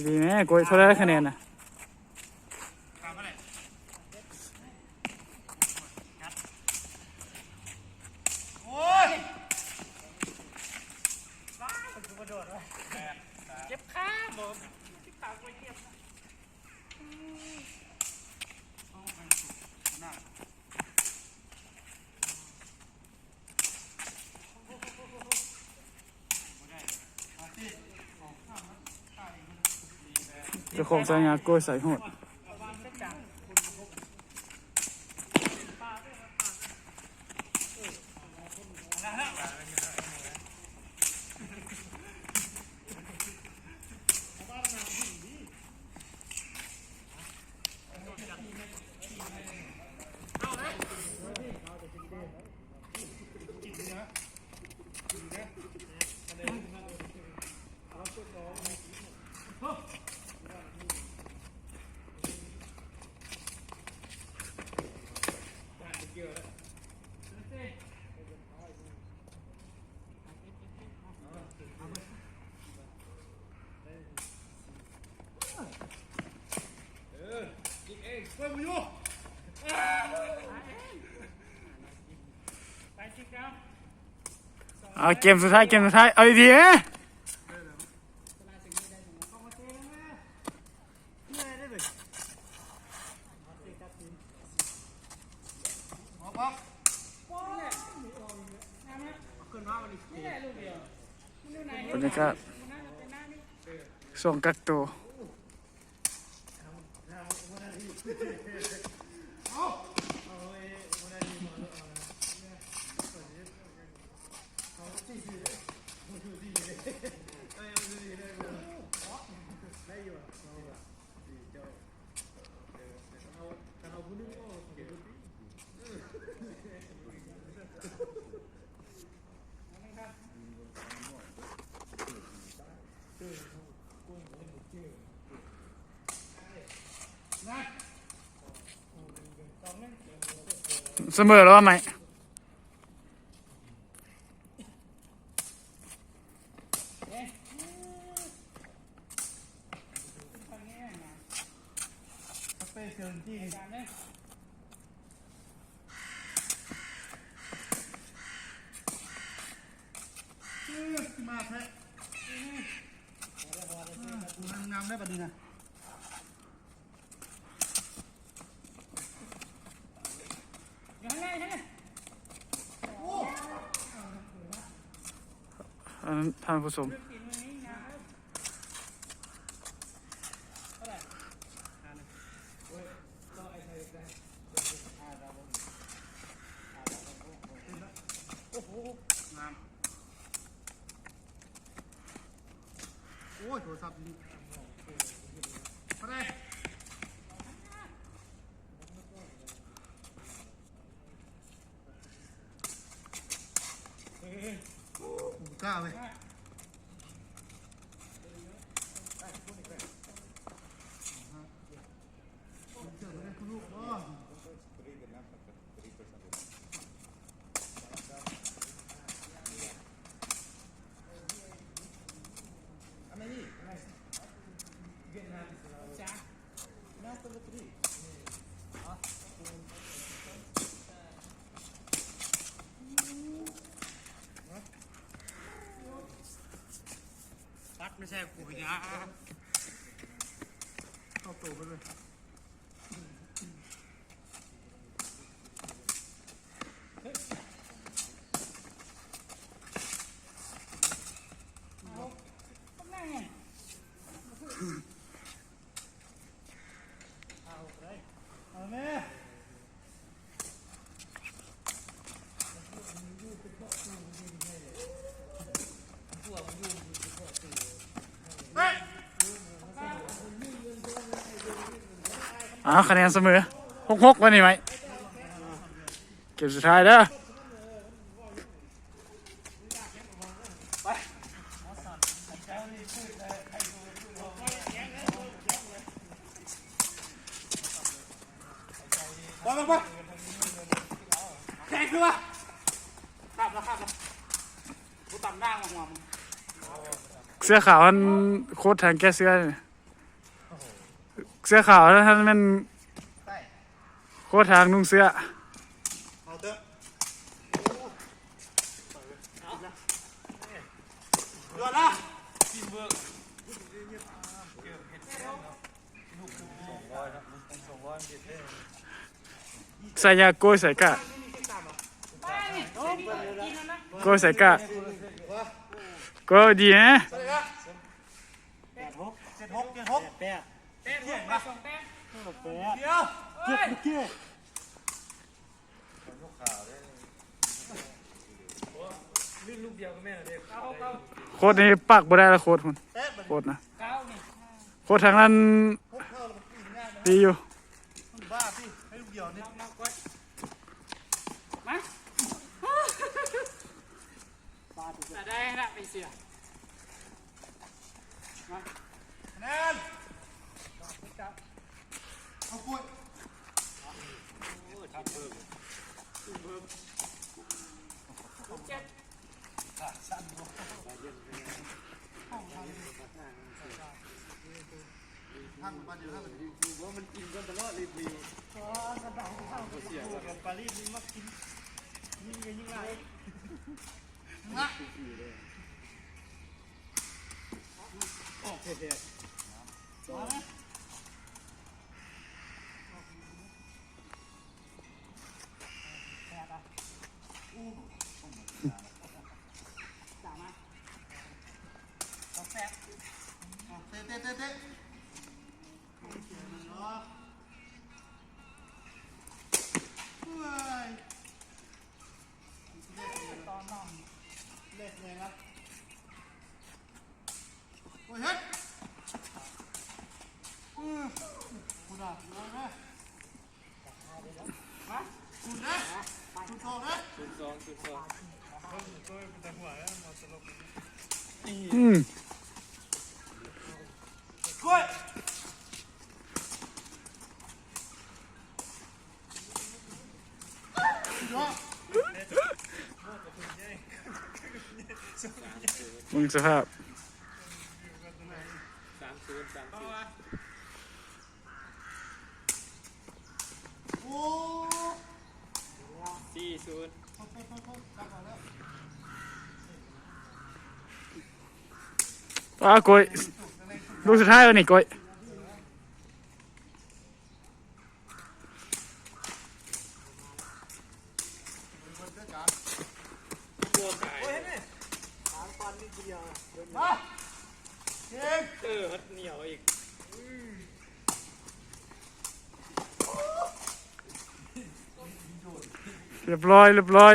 ດີແມ່ ໂກຍເທົ່າໃດຄະແນນນະ? ເຈັບຂາບໍ່? ເຈັບຂາບໍ່? ເຈັບ. ເຈົ້າຂອງສາຍຍາໂກຍໃສ່ໂຫດ. ເອົາເກມສຸດທ້າຍ ເກມສຸດທ້າຍ ເອົາດີໆ ເອີ. ບັນຍາກາດຊ່ວງກັກໂຕ. ສະເໝີແລ້ວວ່າໄໝ? ມາແທ້ ງາມໄດ້ບັດນີ້ນະ. ອັນນັ້ນທ່ານຜູ້ຊົມ ໂອ້ໂຫ ງາມ. ໂອ້ຍ ໂທລະສັບນີ້ ເທົ່າໃດ? ເອີ ໂອ້ ບໍ່ກ້າເວີຍ. ປັດມາໃສ່ກູຫຍັງ ເຂົ້າໂຕເພິ່ນເລີຍ. ອ່າ ຄະແນນສະເໝີ ຫົກຫົກ ແລ້ວນີ້ໄໝ ເກມສຸດທ້າຍເດີ. ແຂງຄືວ່າ ຂ້າມລະ ຂ້າມລະ ບໍ່ຕຳໜ້າຫົວມຶງ. ເສື້ອຂາວຫັ້ນໂຄດທາງແກ້ເສື້ອນີ້ ເສື້ອຂາວຫັ້ນແມ່ນໂຄດທາງນຸ່ງເສື້ອ. ເອົາເຕີ ດວນລະ ທີມເວີກ ສາຍາໂກຍສາຍກາ ໂກຍສາຍກາ ໂກຍດີແຮະ. ໂຄດນີ້ປາກບໍ່ໄດ້ລະ ໂຄດພຸ້ນ ໂຄດນະ ໂຄດທາງນັ້ນດີຢູ່. ມາ ໄດ້ລະ ໄປເສຍ ມາ ຄະແນນ ເອົາກວດ ເຈັດ ທັງປານເດີ ທັງ ບໍ່ ມັນກິນກ່ອນຕະຫຼອດເລີຍ ປາລີດນີ້ມັກກິນ ຍິງກໍຍິງຫຼາຍ ມາ ອອກແທ້ໆ ສອງ ສາມ ເຕະ ເຕະ ເຕະ ເຕະ ໂອ້ຍ ເຮັດ ອືມ ເບິ່ງສະພາບ ສາມສູນ ສາມສູນ ໂອ້ ສີ່ສູນ ອ້າ ໂກຍ ລູກສຸດທ້າຍແລ້ວນີ້ ໂກຍ. ຮຽບຮ້ອຍ ຮຽບຮ້ອຍ.